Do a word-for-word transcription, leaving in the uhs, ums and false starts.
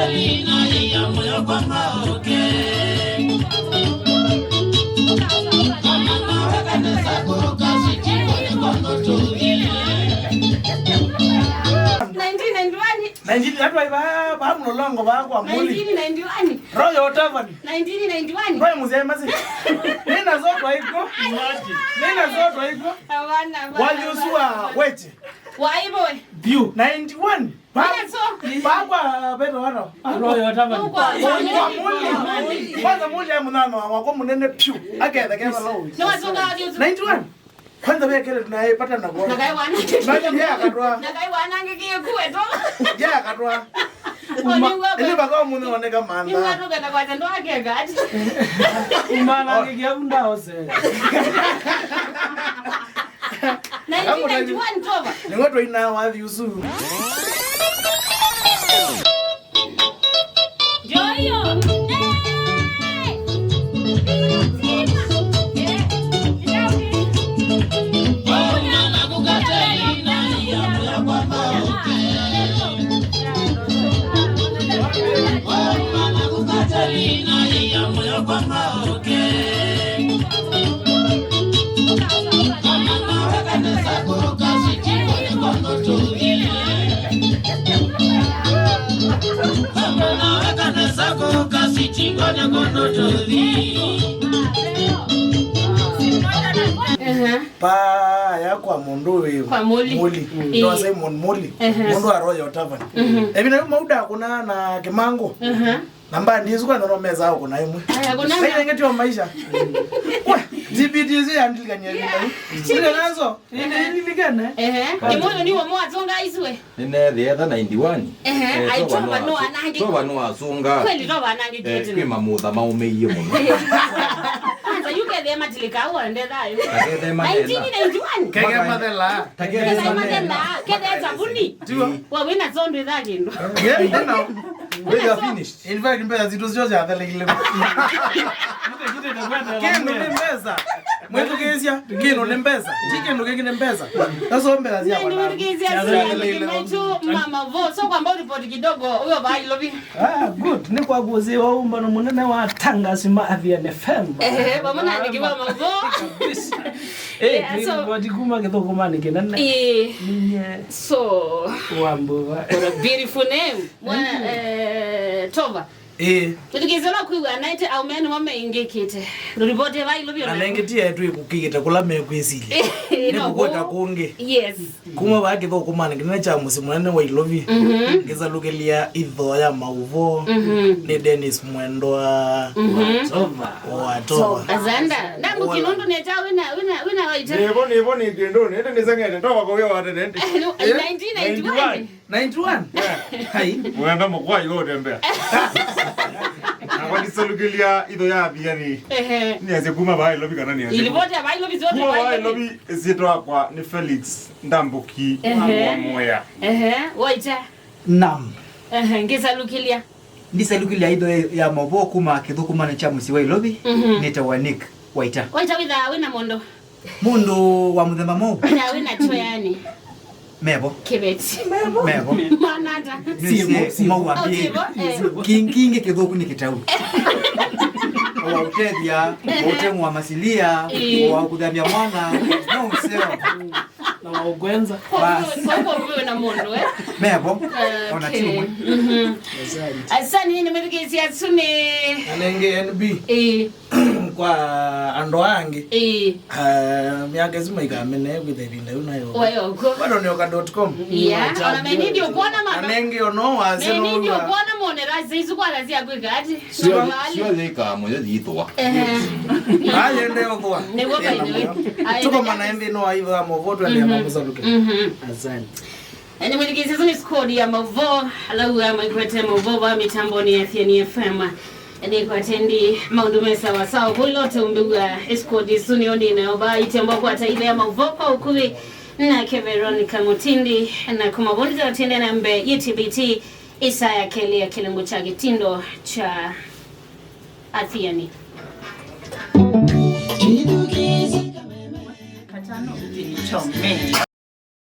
Nineteen ninety-one. Nineteen, atwai va, va mulolongo va kwa Muli. Nineteen ninety-one. Royal Tavern. Nineteen ninety-one. Royal Mzee Masi. Nina zotwa iko. Nina zotwa iko. Hawana, hawana. Waliusua weche. Waiboy. View. Ninety-one. Ba-, nina zo. Ba kwa Petro wano. Royal Tavern. Kwa, kwa Muli. Kwanza Muli ya munano wa kwa munene piu. Aketha keva low. Ni wasunga waliusua. Ninety-one. Kwanza vekele tunaipata na kwa. Nakai wana. Nani ndiye akatwa? Nakai wana ngikie kuwe to. Ndiye akatwa. Uma. Ile baka mundu oneka manda. Ni watu kana kwa tendo akeka ati. Uma na ngikia unda ose. Nineteen ninety-one Tova. Ni watu ina wa yusu. Joyo. Hey! Aha. Paa ya kwa mũndũ wĩ kwa Muli. Muli. Mm. Ndo Simon Muli. Aha. Mũndũ wa Royal Tavern. Mhm. Evi na mauda kuna na Kimango. Aha. Na mbandi isu kwanza no mesa au kuna imwe. Aya, kuna. Sasa inenge tio maisha. Kwa G P T C ya ndilikania. Yeah. Sile nazo. Ene ndilikana. Ehe. Kimoyo ni wa mwa zonga iswe. Nĩneethĩa etha ninety-one. Ehe, eh, ai, Tova no anangĩkie. Tova no asunga. Kweli Tova anangĩkie. Eh, kwĩ mamutha maũmĩie mũno. Kwanza yu kethĩa matilika au ande thayo. Takethe manena. Nineteen ninety-one. Keke mathela. Takethe manena. Keke mathela. Kethĩa sabuni. Tiwa. Wa wĩna zondo itha kĩndũ. Yeah, you know. We are finished. In fact, mbesa zitũ syo syatheleile. Kĩndũ nĩ mbesa. Mwĩthukĩĩsya, kĩndũ nĩ mbesa. Ti kĩndũ kĩngĩ nĩ mbesa. Sasa mbesa sya kwana. Nĩmwĩthukĩĩsya syatheleile. Mama vo, so kwamba ripoti kidogo, huyo va Ilovi. Ah, good. Nĩ kwa kuzi wa umbano mũnene wa Tangasi ma Avian F M. Eh, vamwe na andĩki ma mavo. Kabisa. Eh, yeah, so ripoti kuma kĩthũkũmanĩ kĩnene. Eh. Ninye. So. Wambuva. What a beautiful name. Mwa, eh, Tova. Ĩĩ. Nĩtũkĩsĩ ũla kwĩw'a anaĩte aũme nĩmo meingĩkĩte. Ndũripoti va Ilovi. Na ona nengĩ ti etu ĩkũkĩĩte kũla mekwĩsilya. Ĩĩ, no, nĩkũkweta kũngĩ. Yes. Kuma vaa kĩthũkũmanĩ kĩnene kya mũsyĩ mũnene wa Ilovi. Mhm. Ngĩsalukĩlya ithoo ya maũvoo. Mhm. Nĩ Dennis Mwendwa. Mhm. Wa Tova. Wa Tova. Azanda. Ndambuki nũndũ nĩkya wĩna, wĩna, wĩna waita. Nĩvo, nĩvo nĩ kĩndũ, nĩndĩ nĩseng'ete Tova kũvya wa tene ndĩ. No, eh? Nineteen ninety-one. Ninety-one? Yeah. Hai. Mwenda mũkwai wa ũtembea. Nakwa ndisalukĩlya itho ya Athiani. Ehe. Nĩasye kuma vaa Ilovi kana nĩasye ilipoti ya va Ilovi zote kuma vaa Ilovi. Ilovi, ĩsyĩtwa yakwa nĩ Felix Ndambuki. Ehe. Wa Mwea. Ehe, waita. Nam. Ehe, ngĩsalukĩlya. Ndisalukĩlya itho ya maũvoo kuma kĩthũkũmanĩ kya mũsyĩ wa Ilovi. Mhm. Nĩtawa Nick Waita. Waita wĩthaa wĩna mũndũ. Mũndũ wa mũthemba mwaũ? Na wĩna kyo yani. Mevo. Kĩveti. Mevo. Mwanata. Nĩsĩ mau ambie. Au tivo, eh. Ki-, kingĩ kĩthũku nĩ kĩtau. Wa ũtethya, wa ũteng'wa masilia, eh, wa kũthamya mwana, no ũseo. Na wa ũkwenza. Bas. Kwa hivyo, kwa hivyo na mũndũ, eh? Mevo. Okay. Ona ti ũmwe. Mhm. Asante. Asante, nĩmethukĩĩsya asu nĩ. Anenge N B. Eh. Kwa andũ angĩ. Ĩĩ. Ah, myaka ĩsu maikamene kwĩtha ĩvinda yĩu nayo. Wayo kw'o. Bado nĩ oka dot com. Yeah, ona menindi ũkwona mama. Anenge ono wase no. Menindi ũkwona mone razi isu kwa razi ya kwĩka ati. Sio, sio yeka moyo yitwa. Ehe. Ayende othwa. Nĩguo by the way. Tuko mana ende no aitha movo twende. Mhm. Mamusaluke. Mhm. Asante. Nĩ mwĩthukĩĩsya, ĩsu nĩ squad ya maũvoo, ala ũaa maikwete maũvoo va mĩtambonĩ ya Athiani F M. Nĩkwate ndi maũndũ me sawa sawa. Kũilote ũmbĩw'a squad ĩsu nĩyo nĩnayo va itembo kwata ile ya maũvoo kwa ũkuvĩ. Nake Veronica Mutindi, na kuma vau nĩtũtinde na mbee ya T B T, ĩsaa ya kelĩ ya kĩlungu kya kĩtindo kya Athiani. Katano, chome.